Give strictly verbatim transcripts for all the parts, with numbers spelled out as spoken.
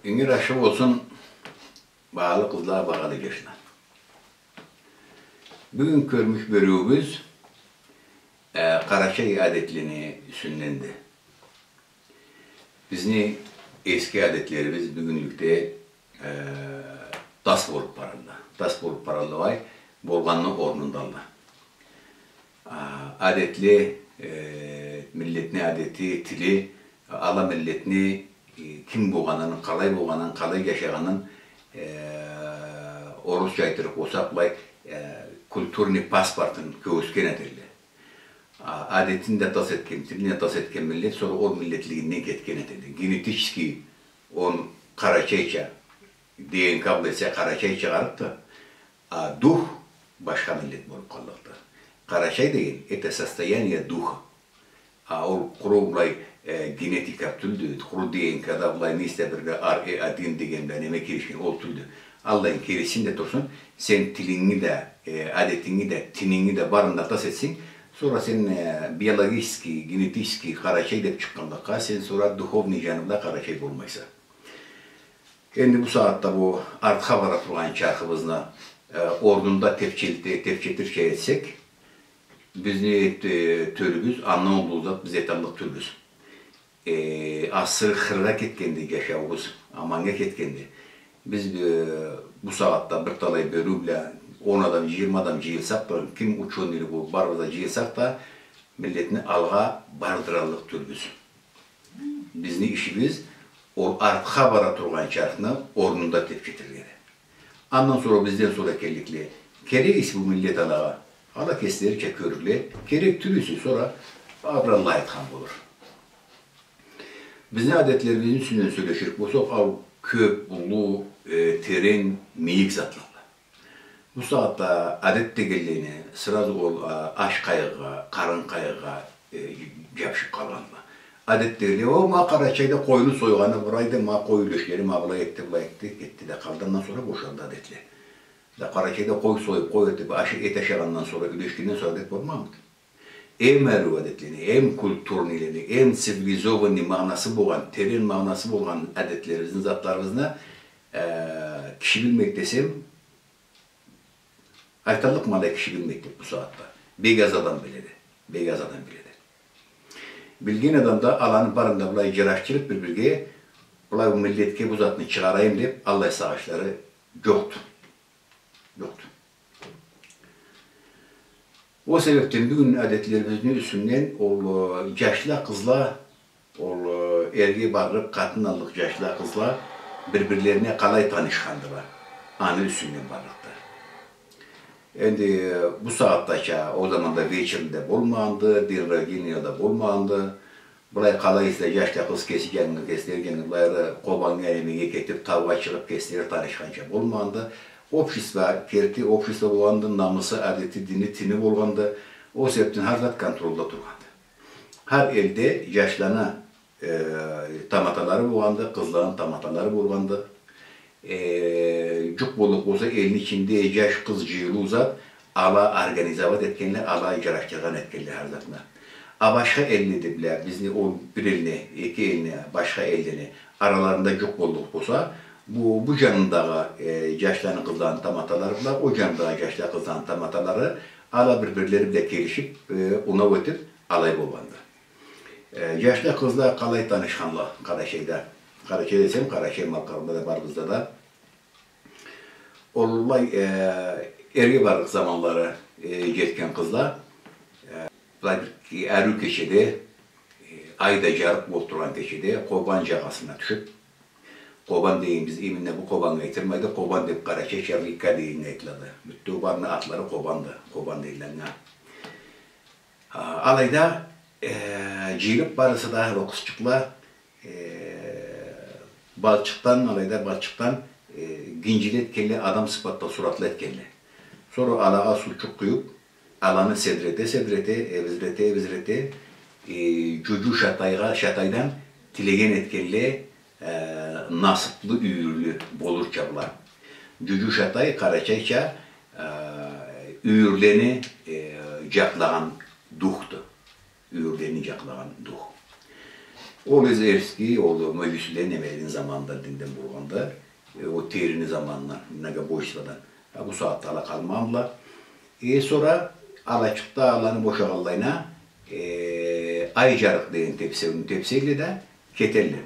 Кюнюгюз ашхы болсун, багъалы къызла, багъалы джашла. Бюгюн кёрмюш бёлюгюбюз, э, къарачай адетлени юсюнденди. Бизни эски адетлерибиз бюгюнлюкде, э, тас болуп баралла. Тас болуп баралла, былай, болгъанны орнундалла. А, адетле, э, миллетни адети, тили, ала миллетни, э, ким болгъанын, къалай болгъанын, къалай джашагъанын, э, орусча айтырыкъ болсакъ, былай, э, культурный паспортун кёргюзтген этелле. А, адетин да тас этген, тилин да тас этген миллет, сора ол миллетлигинден кетген этеди. Генетический, он къарачайча, ДНК бла эсе къарачай чыгъарыкъды, а дух башха миллет болуп къаллыкъды. Къарачай деген — это состояние духа. А ол къуру былай, э, генетика тюлдю, къуру ДНК-да былай не эсе бир да ар э один деген да неме киришген, ол тюлдю. Аллайын киришсин да турсун, сен тилинги да, э, адетинги да, тининги да, барын да тас этсенг, сора сен, э, биологический, генетический къарачай деп чыкъгъанлыкъгъа, сен сора духовный джаны бла къарачай болмайса. Энди бу сагъатда бу артха бара тургъан чархыбызны, э, орнунда тепчелте-, тепчетирча этсек, бизни, э, тёлюбюз, андан уллу зат биз эталлыкъ тюлбюз. Э, асыры хыргъа кетгенди джашауубуз, аманнга кетгенди. Биз, э, бу сагъатда бир талай бёлюу бла он адам, джыйырма адам джыйылсакъ да, ким учёныйле болуп барыбыз да джыйылсакъ да, миллетни алгъа бардыраллыкъ тюлбюз. Бизни ишибиз ол артха бара тургъан чархны орнунда тепчетиргеди. Андан сора бизден сора келликле керек эсе бу миллет алагъа, ала кеслерича кёрле, керек тюл эсе сора, а, бир Аллах айтхан болур. Бизни адетлерибизни юсюнден сёлеширик болсакъ, ол кёп уллу, э, терен, мийик затладыла. Бу сагъатда адет дегенлени сразу ол, а, аш къайгъыгъа, къарын къайгъыгъа, э, джабышып къалгъандыла. Адет дегенле, о, ма Къарачайда къойну сойгъаны былайды, ма къой юлешгени ма былай этди, былай этди, кетди да къалды, андан сора бошалды адетле. Да Къарачайда къой союп, къой этип, аш-, эт ашагъандан сора, юлешгенден сора адет болмагъанмыды? Эм ариу адетлени, эм культурныйлени, эм цивилизованный магъанасы болгъан, терен магъанасы болгъан адетлерибизни, затларыбызны, э, киши билмейди десем, айталлыкъма алай киши билмейди деп бу сагъатда. Бек аз адам биледи. Бек аз адам биледи. Билген адам да аланы барын да былай джарашдырып бир-бирге, былай бу миллетге бу затны чыгъарайым деп, аллай сагъышлары джокъду. Джокъду. Ол себепден бюгюн адетлерибизни юсюнден ол, э, джашла, къызла, ол, э, эрге барлыкъ, къатын аллыкъ джашла, къызла бир-бирлерине къалай танышхандыла, аны юсюнден барлыкъды. Энди, э, бу сагъатдача, ол заманда вечерли да болмагъанды, день рождения да болмагъанды. Былай къалай эсе, джашла, къыз кеси джангы, кеслери джангы, былайда Къобаннга, Эмеге кетип, таугъа чыгъып, кеслери танышханча болмагъанды. Общество, керти общество болгъанды, намысы, адети, дини, тини болгъанды. Ол себепден хар зат контролда тургъанды. Хар элде джашланы, э, таматалары болгъанды, къызланы таматалары болгъанды. Э, джукъ боллукъ болса, элни ичинде джаш, къыз джыйылыу зат, ала организовать этгенле, ала джарашдыргъан этгенле хар затны. А башха элледе бла бизни ол бир элни, эки элни, башха эллени араларында джукъ боллукъ болса, бу, бу джанындагъы, э, джашланы, къызланы таматалары бла, ол джанындагъы джашла, къызланы таматалары ала бир-бирлери бла келишип, э, унау этип, алай болгъанды. Э, джашла, къызла къалай танышханла Къарачайда? Къарачай десем, Къарачай, Малкъарда да, барыбызда да. Ол былай, э, эрге барлыкъ заманлары, э, джетген къызла, э, былай бир ариу кечеде, э, ай да джарыкъ болуп тургъан кечеде Къобан джагъасына тюшюп, Къобан дегенибиз именно бу Къобаннга айтылмайды, Къобан деп къарачайча Рекка дегеннге айтылады. Бютеу барыны атлары Къобанды, Къобан дейле анга. А, алайда, э, джыйылып барысы да, ол къызчыкъла, э, балчыкъдан, алайда балчыкъдан, э, гинжиле этгенле, адам сыфатда суратла этгенле. Сора алагъа суучукъ къуюп, аланы седирете-седирете, эбизирете-эбизирете, э, Джуджу Шатайгъа, Шатайдан тилеген этгенле, э, насыплы юйюрлю болурча была. Джуджу Шатай къарачайча, э, юйюрлени, э, джакълагъан духду. Юйюрлени джакълагъан дух. Ол эски, ол мюжюслени, немелени заманында динден болгъанды. Э, ол терини заманына, многобожестводан. А бу сагъатда ала къалмагъандыла. Э, сора алачыкъда аланы бошагъанлайына, э, ай джарыкъ деген тепсеуню тепселле да кетелле.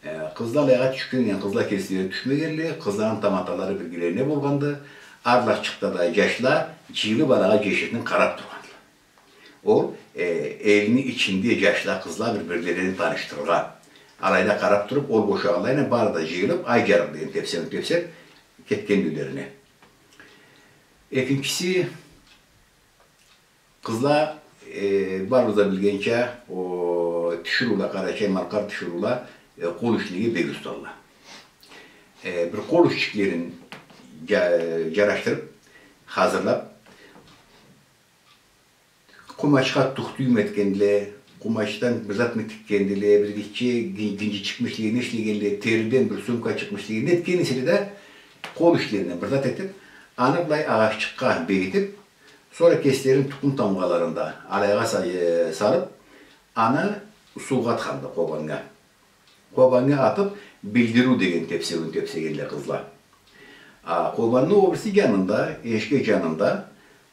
Э, къызла алайгъа тюшгенлей, къызла кеслери тюшмегенле, къызланы таматалары биргелерине болгъанды. Арлачыкъда да джашла джыйылып алагъа джеширтин къарап тургъандыла. Ол, э, элни ичинде джашла, къызла бир-бирлерин танышдырыргъа. Алайда къарап туруп, ол бошагъанлайына бары да джыйылып, ай джарыкъ деген тепсеуню тепсеп, кетген юйлерине. Экинчиси, къызла, э, барыбыз да билгенча, о, тиширыула, къарачай-малкъар тиширыула, э, къол ишлеге бек усталла. Э, бир къол ишчиклерин джа-, джарашдырып, хазырлап, къумачха тухтуйму этгендиле, къумачдан бир затмы тикгендиле, бир гитче гин-, гинджичикми ишлегенле, териден бир сумкачыкъмы ишлегенле, этген эселе да, къол ишлеринден бир зат этип, аны былай агъаччыкъгъа бегитип, сора кеслерини тукъум тамгъаларын да алайгъа са-, э, салып, аны суугъа атханды, къобаннга. Къобаннга атып, билдириу деген тепсеуню тепсегенле къызла. А къобанны о бирси джанында, эшге джанында,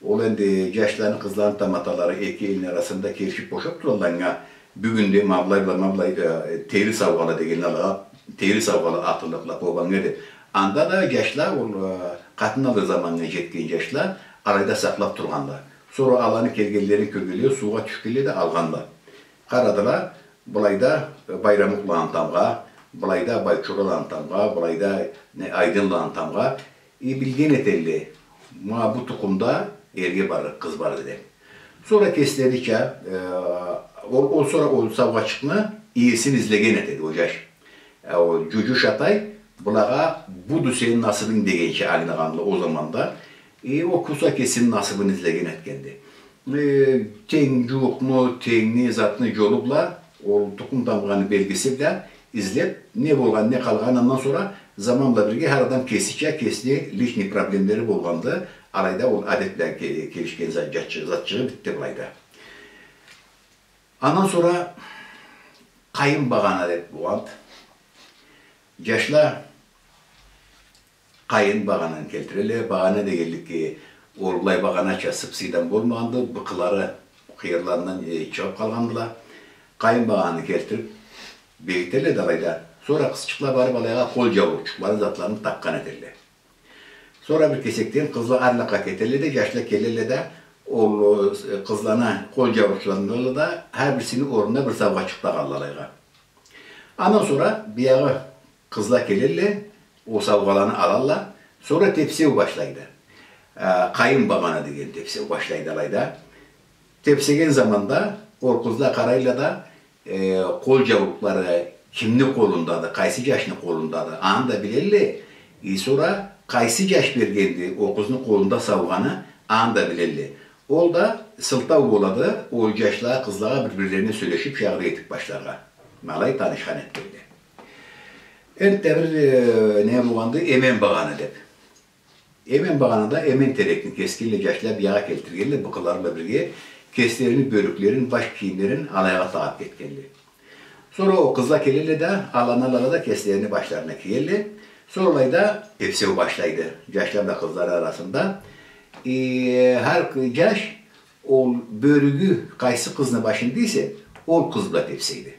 ол энди джашланы, къызланы таматалары эки элни арасында келишип бошап туралла, анга бюгюн да ма былай бла, ма былай, э, тери саугъала дегенле алагъа, тери саугъала атыллыкъла къобаннга деп. Анда да джашла, ол, э, къатын алыр заманнга джетген джашла, алайда сакълап тургъанла. Сора аланы келгенлерин кёргенле, суугъа тюшгенле да алгъанла. Къарадыла, былайда, э, Байрамукъланы тамгъа, былайда Байчураланы тамгъа, былайда, не, Айдынланы тамгъа. Э, билген этелле, ма бу тукъумда эрге барлыкъ къыз барды деп. Сора кеслерича, э, ол, ол сора ол саугъачыкъны иесин излеген этеди ол джаш. Э, ол Джуджу Шатай былагъа, "Буду сени насыбынг" дегенча ангылагъанды ол заманда. Э, ол Куса кесини насыбын излеген этгенди. Э, тенг-джууукъну, тенгни, затны джолу бла, ол тукъум тамгъаны белгиси бла излеп, не болгъан, не къалгъан, андан сора заман бла бирге хар адам кесича, кесини личный проблемлери болгъанды, алайда ол адет бла ке-, келишген зат-, затчы-, затчыгъы битди былайда. Андан сора къайын багъана деп болгъанды. Джашла къайын багъананы келтирелле. Багъана дегенликге, ол былай багъанача сып-сыйдан болмагъанды, быкъылары къыйырларындан, э, чыгъып къалгъандыла. Къайын багъананы келтирип, бегителле да алайда. Сора къызчыкъла барып алайгъа къол джаурукъчукъларын, затларын такъгъан этелле. Сора бир кесекден къызла арлакъгъа кетелле да, джашла келелле да, ол, э, къызланы къол джаурукъчуларын алалла да, хар бирисини орнуна бир саугъачыкъ тагъалла алайгъа. Андан сора биягъы къызла келелле, ол саугъаланы алалла, сора тепсеу башлайды. Э, къайын багъана деген тепсеу башлайды алайда. Тепсеген заманда ол къызла къарайла да, э, къол джаурукълары кимни къолундады, къайсы джашны къолундады, аны да билелле. Э, сора къайсы джаш бергенди ол къызны къолунда саугъаны, аны да билелле. Ол да сылтау болады, ол джашлагъа, къызлагъа бир-бирлерине сёлешип, шагъыда этип башларгъа. Ма алай танышхан этгенле. Энтда бир, э, не болгъанды, эмен багъана деп. Эмен багъанада эмен терекни кесгенле, джашла биягъы келтиргенле, быкъылары бла бирге кеслерини бёрюклерин, баш кийимлерин алайгъа тагъып кетгенле. Сора ол къызла келелле да, аланы алалла да кеслерини башларына киелле. Сора алайда тепсеу башлайды. Джашла бла къызлары арасында. Э, хар к-, джаш ол бёрюгю къайсы къызны башында эсе, ол къыз бла тепсейди.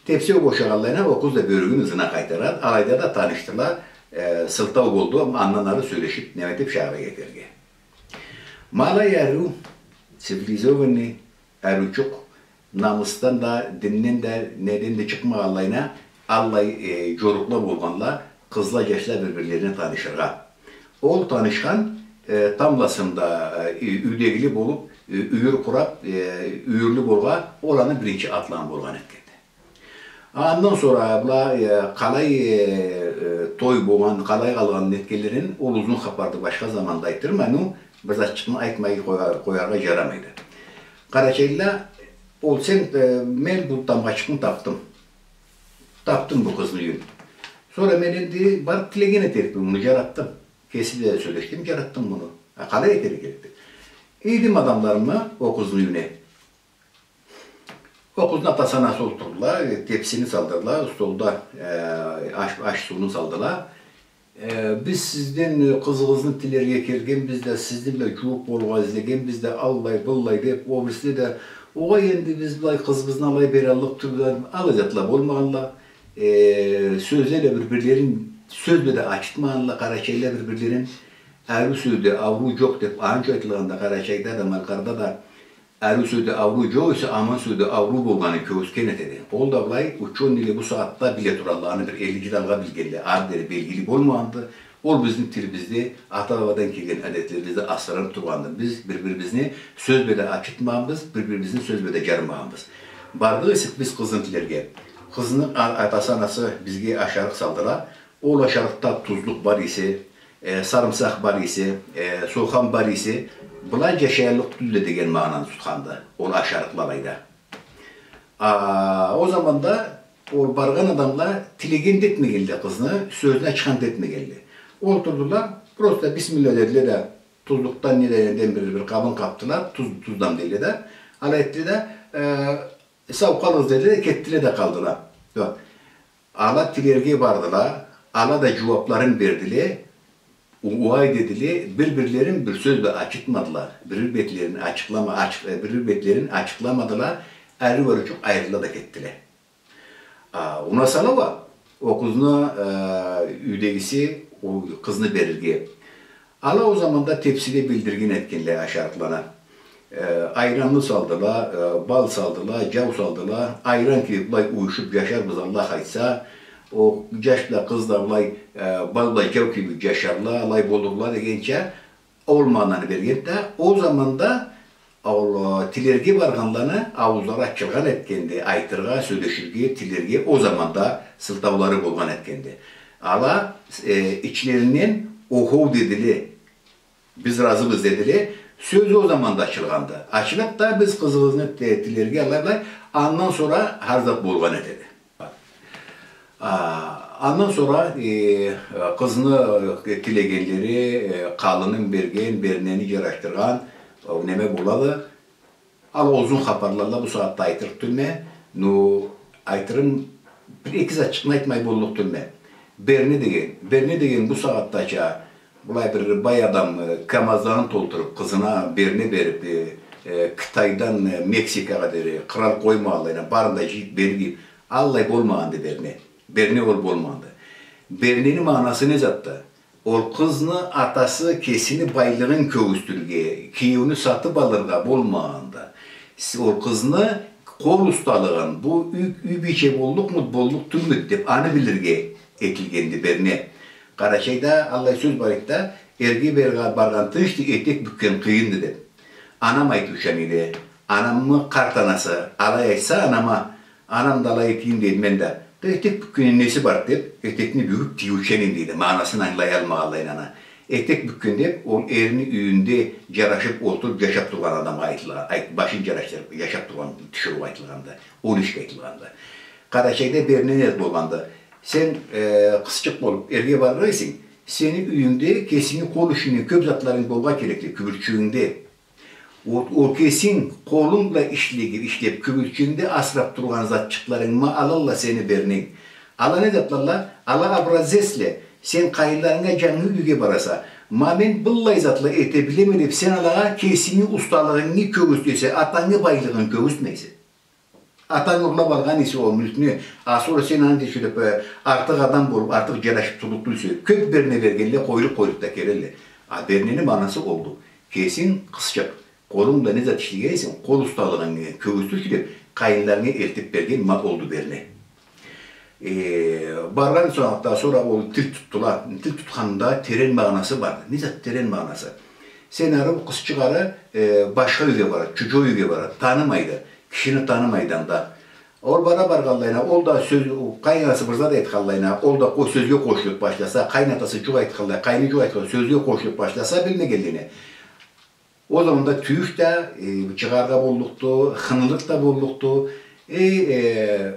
Тепсеу бошагъанлайына, ол къыз да бёрюгюн ызына къайтарады. Алайда да танышдыла, э, сылтау болду, андан ары сёлешип, неме этип, шагъыда кетерге. Ма алай ариу, цивилизованный, ариучукъ, намысдан да, динден да, неден да чыкъмагъанлайына, аллай, э, джорукъла болгъанла, къызла, джашла бир-бирлерине танышыргъа. Ол танышхан, э, тамбласында, э, ю-, юйдегили болуп, ю-, юйюр къурап, э, юйюрлю болгъа, ол аны биринчи атланы болгъан этгенди. Андан сора была, э, къалай, э, э, той болгъан, къалай къалгъанын, нетгенлерин, ол узун хапарды, башха заманда айтырма, ну, бир затчыкъны айтмай къоя-, къояргъа джарамайды. Къарачайлыла, ол сен, э, мен бу тамгъачыкъны тапдым. Тапдым бу къызны юйюн. Сора мен энди барып тилеген этерикме, муну джаратдым. Кеси бла сёлешдим, джаратдым муну. А къалай этерге керекди? Ийдим адамларымы ол къызны юйюне. Ол къызны атасы-анасы олтурдула, э, тепсини салдыла, столда, э, аш, аш-сууну салдыла. Э, биз сизден, э, къызыгъызны тилерге келгенбиз да, сизни бла джууукъ болургъа излегенбиз да, аллай-быллай деп, ол бириси да, огъай, энди биз былай къызыбызны алай бераллыкъ тюлбюз, алай затла болмагъанла. Э, сёзле да бир-бирлерин, сёз бла да ачытмагъанла, къарачайлыла бир-бирлерин, ариу сёзде ауруу джокъ деп, анча айтылгъанда, Къарачайда да, Малкъарда да, ариу сёзде ауруу джокъ эсе, аман сёзде ауруу болгъанын кёргюзтген этеди. Ол да былай, учёныйле бу сагъатда биле туралла, аны бир элли джыл алгъа билгенле, ары дери белгили болмагъанды. Ол бизни тилибизде, ата-бабадан келген адетлерибизде асырылып тургъанды. Биз бир-бирибизни сёз бла да ачытмагъанбыз, бир-бирибизни сёз бла да джарымагъанбыз. Бардыкъ эсек биз къызны тилерге. Къызны а-, атасы-анасы бизге ашарыкъ салдыла. Ол ашарыкъда тузлукъ бар эсе, э, сарымсакъ бар эсе, э, сохам бар эсе, былай джашаяллыкъ тюлле деген магъананы тутханды ол ашарыкъла алайда. А, ол заманда ол баргъан адамла тилеген да этмегенле къызны, сёзню ачхан да этмегенле. Олтурдула, просто бисмилла дедиле да, тузлукъдан не дегенден бир, бир къабын къабдыла, туз, туздан дейле да, алай этдиле да, э, сау къалыгъыз дедиле да, кетдиле да къалдыла. Джокъ. Ала тилерге бардыла, ала да джууабларын бердиле, угъай дедиле, бир-бирлерин бир сёз бла ачытмадыла, бир-бир бетлерин ачыкълама-, ачыкъ-, э, бир-бир бетлерин ачыкъламадыла, ариу-ариучукъ айрылдыла да кетдиле. А, унасала уа, ол къызны, э, юйдегиси ол къызны берирге. Ала ол заманда тепсиде билдирген этгенле ашарыкъланы. Э, айранны салдыла, э, бал салдыла, джау салдыла, айран кибик былай уюшуп джашарбыз, Аллах айтса, ол джаш бла къыз да былай, э, бал бла джау кибик джашарла, алай болурла дегенча, ол магъананы берген да, ол заманда ол, э, тилерге баргъанланы ауузлары ачылгъан этгенди, айтыргъа, сёлеширге, тилерге ол заманда сылтаулары болгъан этгенди. Ала, э, ичлеринден охоу дедиле, биз разыбыз дедиле, сёз ол заманда ачылгъанды. Ачылып да биз къызыбызны те-, тилерге алай-былай, андан сора хар зат болгъан этеди. А, андан сора, э, къызны, э, тилегенлери, э, къалынын берген, бернени джарашдыргъан, э, неме болады. Ала узун хапарладыла, бу сагъатда айтырыкъ тюлме, ну, айтырым, бир эки затчыкъны айтмай боллукъ тюлме. Берне деген, берне деген бу сагъатдача Былай бир бай адам, э, камазларын толтуруп, къызына берне берип, э, э, Кытайдан, э, Мексикагъа дери, кърал къоймагъанлайына, барын да джыйып берип, аллай болмагъанды берне. Берне ол болмагъанды. Бернени магъанасы не затды? Ол къызны атасы кесини байлыгъын кёргюзтюрге, киеуню сатып алыргъа болмагъанды. С-, ол къызны къол усталыгъын, бу юй, юй бийче боллукъмуду, боллукъ тюлмюдю деп, аны билирге этилгенди берне. Къарачайда аллай сёз бар эди да, эрге берге баргъан тынчды, этек бюкген къыйынды деп. Анам айтыучан эди. Анамы къарт анасы алай айтса анама, анам да алай этейим дейди, мен да. Да этек бюкгенни неси бар деп, этекни бюгюп тийиучен эдим дейди. Магъанасын ангылаялмагъанлайына. Этек бюкген деп, ол эрини юйюнде джарашып олтуруп джашап тургъан адамгъа айтыла-, айт-, башын джарашдырып джашап тургъан, тиширыугъа айтылгъанды. Ол ишге айтылгъанды. Къарачайда берне не болгъанды? Сен, э, къызчыкъ болуп, эрге барыр эсенг, сени юйюнгде кесинги къол ишинден кёп затларынг болургъа керекди, кюбюрчюгюнгде. Ол, ол кесинг къолунг бла ишле-, ишлеп, кюбюрчюгюнгде асырап тургъан затчыкъларынг, ма алалла сени берненг. Ала не затладыла? Ала образецле, сен къайынларынга джангы юйге бараса. Ма мен быллай затла эте билеме деп, сен алагъа кесинги усталыгъынгы кёргюзтесе, атангы байлыгъын кёргюзтмейсе. Атанг урлап алгъан эсе ол мюлкню, а сора сен аны тишириб, э, артыкъ адам болуб, артыкъ джарашыб турлукъ тюлсе, кёб берне бергенле, къойлукъ-къойлукъ да келелле. А бернени магъанасы олду. Кесинг къызчыкъ, къолунг бла не зат ишлеген эсенг, къол усталыгъынгы кёргюзтюрчю деб, къайынларынга элтиб берген ма олду берне. Э, баргъан сагъатда сора ол тил тутдула. Тил тутханында терен магъанасы барды. Не зат терен магъанасы? Сен ары, бу къызчыкъ ары, э, башха юйге барады, чужой юйге барады, танымайды, кишини танымайды анда. Ол бара баргъанлайына, ол да сёз, къайын анасы бир зат айтханлайына, ол да къо-, сёзге къошулуб башласа, къайын атасы джукъ айтханлай, къайыны джукъ айтханлай, сёзге къошулуб башласа билмегенлейине. Ол заманда тюйюш да, э, джыгъаргъа боллукъду, хынылыкъ да боллукъду, э, э,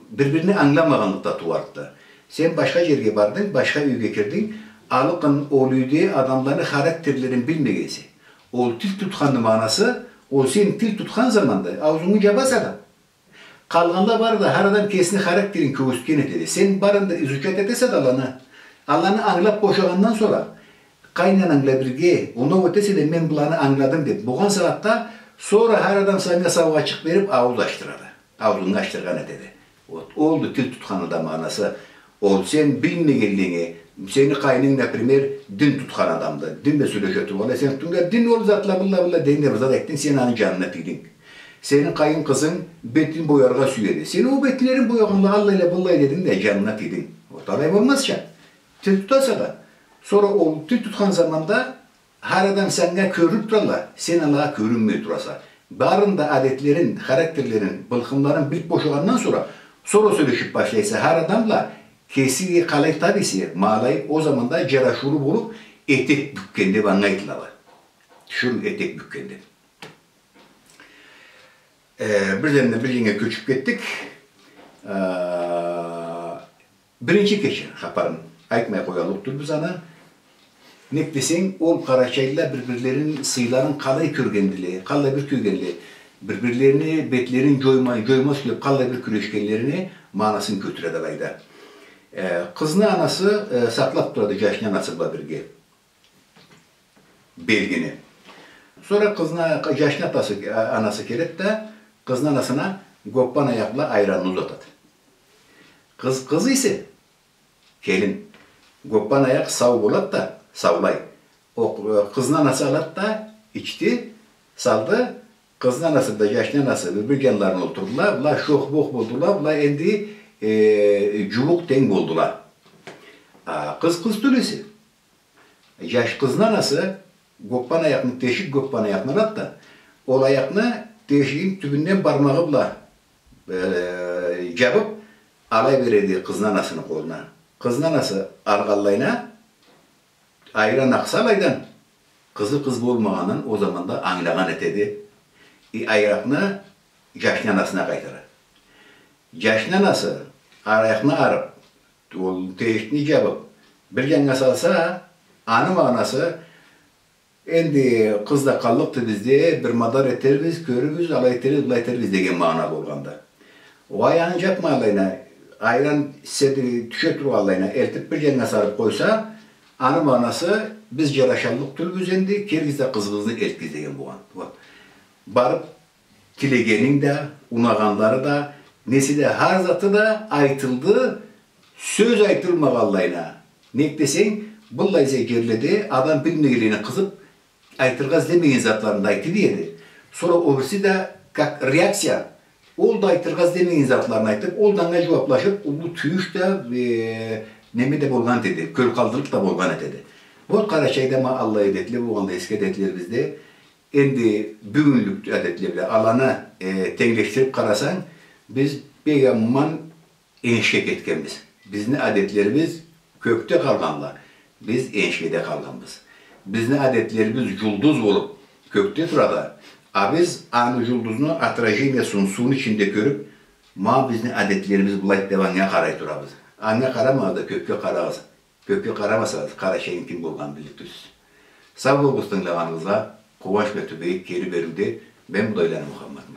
бир-бирин ангыламагъанлыкъ да тууарды. Сен башха джерге бардынг, башха юйге кирдинг, алыкъын ол юйде адамланы характерлерин билмегенсе. Ол тил тутханны магъанасы, ол сен тил тутхан заманда аузунгу джабаса да, Къалгъанла бары да хар адам кесини характерин кёргюзтген этеди. Сен барын да изучать этесе да аланы, аланы ангылап бошагъандан сора, къайнананг бла бирге оноу этесе да, мен быланы ангыладым деп, болгъан сагъатда сора хар адам санга саугъачыкъ берип, аууз ачдырады. Аузунга ачдыргъан этеди. Вот, олду тил тутхан адамны анасы. Ол сен билмегенлигинге, сени къайнынг, например, дин тутхан адамды. Дин бла сёлеше тургъанлай, сен тутдунг да, дин ол затла, былла, былла, дин деп зат айтдынг, сен аны джанына тийдинг. Сени къайын къызынг бетин бояргъа сюеди. Сен ол бетлерин боягъанлагъа аллайла, быллай дединг да, джанына тийдинг. Вот, алай болмазча. Тил тутаса да. Сора ол тил тутхан заманда хар адам санга кёрюнюп туралла, сен алагъа кёрюнмей тураса. Барын да адетлерин, характерлерин, былкъымларын билип бошагъандан сора, сора сёлешип башлайса хар адам бла, кеси къалай табийсе, ма алай, ол заманда джарашыулу болуп, этек бюкген деп анга айтылады. Тиширыу этек бюкген деп. Э, бирден да бир джерге кёчюп кетдик. Э, биринчи кече хапарын айтмай къояллыкъ тюлбюз аны. Нек десенг, ол къарачайлыла бир-бирлерини сыйларын къалай кёргендиле, къаллай бир кёргендиле, бир-бирлерини бетлерин джоймай, джоймаз кюйде къаллай бир кюрешгенлерини магъанасын кётюреди алайда. Э, къызны анасы, э, сакълап турады джашны анасы бла бирге белгини. Сора къызны, джашны атасы, а-, анасы келеди да, къызны анасына гоппан аякъ бла айранны узатады. Къыз, къыз эсе, келин, гоппан аякъ сау болады да, саулай. Ол, э, къызны анасы алады да, ичди, салды, къызны анасы бла джашны анасы бир, бир джанларына олтурдула, была шох-бох болдула, была энди, э, джууукъ тенг болдула. А, къыз къыз тюл эсе, джаш къызны анасы гоппан аякъны, тешик гоппан аякъны алады да, ол аякъны тешигини тюбюнден бармагъы бла, э, джабып, алай береди къызны анасыны къолуна. Къызны анасы алгъанлайына, айран акъса алайдан, къызы къыз болмагъанын ол заманда ангылагъан этеди. И аякъны джашны анасына къайтара. Джашны анасы аякъны арып, ол тешикни джабып, бир джаннга салса, аны магъанасы, энди къыз да къаллыкъды бизде, бир мадар этербиз, кёрюрбюз, алай этербиз, былай этербиз деген магъана болгъанды. Угъай, аны джабмагъанлайына, айран седри тюше тургъанлайына, элтип бир джаннга салып къойса, аны магъанасы, биз джарашаллыкъ тюлбюз энди, келигиз да къызыгъызны элтигиз деген болгъан. Вот. Барып, тилегенинг да, унагъанлары да, неси да, хар заты да айтылды, сёз айтылмагъанлайына. Нек десенг, быллай джерледе адам билмегенлерине къызып, айтыргъа излемеген затларын да айтып иеди. Сора ол бириси да, как реакция, ол да айтыргъа излемеген затларын айтып, ол да анга джууаплашып, уллу тюйюш да, э, неме да болгъан этеди, кёркъалдылыкъ да болгъан этеди. Вот, Къарачайда ма аллай адетле болгъанды, эски адетлерибизде. Энди бюгюнлюк адетле бла аланы, э, тенглешдирип къарасанг, биз бек аман энишге кетгенбиз. Бизни адетлерибиз кёкде къалгъанла, биз энишгеде къалгъанбыз. Бизни адетлерибиз джулдуз болуп кёкде турады, а биз аны джулдузну отражениесин сууну ичинде кёрюп, ма бизни адетлерибиз былайды деп анга къарай турабыз. Анга къарамагъыз да, кёкге къарагъыз. Кёкге къарамасагъыз, Къарачайны ким болгъанын билип турсуз. Сау болугъуз тынгылагъаныгъызгъа, Къууанч бла Тюбек кери бериуде, мен Будайланы Мухаммадма.